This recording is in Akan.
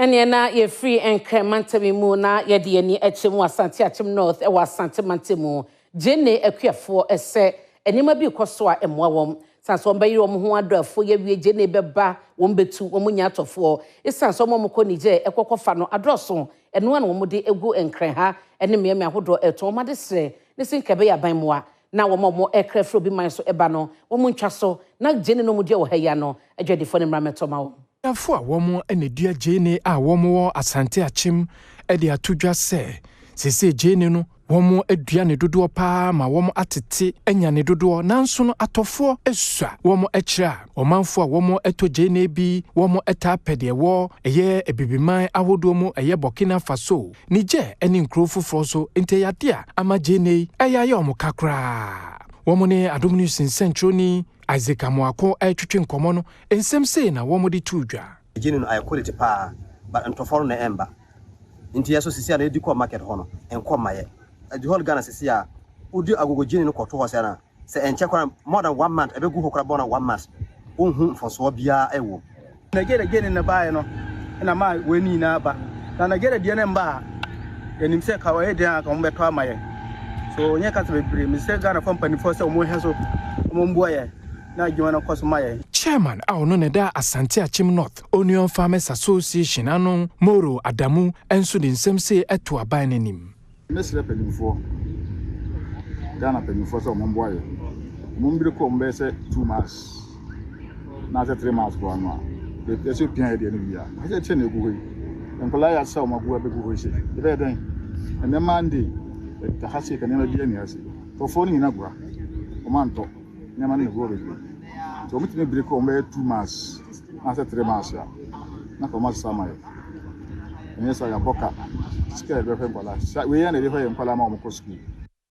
Ɛneɛ na yɛfiri Nkran mantam yi mu na yɛde yɛn ani akyerɛ mu wɔ Asante Akyem North wɔ Asante mantam mu. Gyeene akuafoɔ sɛ nneɛma bi rekɔ so a ɛmmoa wɔn. Sane sɛ wɔbɛyere wɔn ho adɔ afuo yi awie gyeene bɛba wɔn bɛtu wɔn nya atɔfoɔ. Ɛsiane sɛ wɔn a wɔkɔ Niger kɔ kɔfa no adɔɔso ɛno ara na wɔde gu Nkran ha ne mmeammea ahodoɔ retɔn wɔn adesrɛ ne sɛ nka ɛbɛyɛ aban mmoa na wɔn a wɔrekra firi obi man so ba no wɔn ntwa so na gyeene no a wɔdua wɔ ha yi ano adwadifoɔ no mmra mmɛtɔ ma wɔn. Akuafo a wɔn na dua gyeene a wɔn wɔ Asante Akyem de ato dwa sɛ seesei gyeene no wɔn adua ne dodoɔ pa ara ma wɔn atete anya ne dodoɔ nanso no atɔfoɔ sua wɔn kyerɛ a ɔmanfoɔ a wɔn tɔ gyeene bi wɔn taa pɛ deɛ ɛwɔ ɛyɛ Abibiman ahodoɔ mu ɛyɛ Burkina Faso, Niger ne nkuro foforɔ so nti ɛyɛ adeɛ a ama gyeene yi ɛyɛ ayɛ wɔn ka koraa. Wɔn ne Adom News nsɛnkyerɛwni Isaac Amoako retwetwe nkɔmmɔ no, nsɛm sei na wɔde too dwa. Gyeene no ayɛ quality paa but ntɔfɔɔ no na ɛmba nti yɛ so sisi a na yɛdi kɔ market hɔ no ɛnkɔ mma yɛ. The whole Ghana sisi a wodi agogo gyeene no kɔto hɔ sɛ na sɛ ɛnkyɛ koraa more than one month ɛbɛgu hɔ koraa more than one month wonhu mfɔsoɔ biara ɛwɔ mu. Nigeria gyeene no baeɛ no na ma wei no nyinaa ba na Nigeria deɛ no mba a yɛnim sɛ ka ɔyɛ den a ka wɔbɛtɔ ama yɛn so nyɛ kasa bebree mesrɛ Ghanafoɔ mpanimfoɔ sɛ wɔn hwɛ so wɔn mboa yɛn na adwuma no kɔ so ma yɛn. Chairman a ɔno na ɛda Asante Akyem North Onion Farmers Association ano, Moro Adamu nso de nsɛm sei to aban no anim. Mɛsrɛ panyinfoɔ, Ghana panyinfoɔ sɛ wɔn mmoa yɛ. Wɔn mbere kɔ wɔn bɛyɛ sɛ 2 months na sɛ 3 months koraa no a, yɛsɛ pia yɛ deɛ no wie a, ɛsɛ kyɛ na egu hɔ yi. Nkwadaa yɛ asɛ wɔn agu abɛgu hɔ yi sɛ, yɛbɛyɛ dɛn? Ɛnɛ Monday, ɛda ha sei ka nneɛma bi ani ase. Nkurɔfoɔ no nyinaa gu ha. Wɔn antɔ nneɛma no na egu hɔ bebree. Nti wɔn tumi bere kɔ wɔn bɛyɛ 2 months na sɛ 3 months a, na ka wɔn asesa ama yɛ. Ɛnyɛ sɛ yɛabɔ ka sika yɛde bɛhwɛ nkwadaa. Wei yɛ na yɛde hwɛ yɛn nkwadaa ma wɔn kɔ sukuu.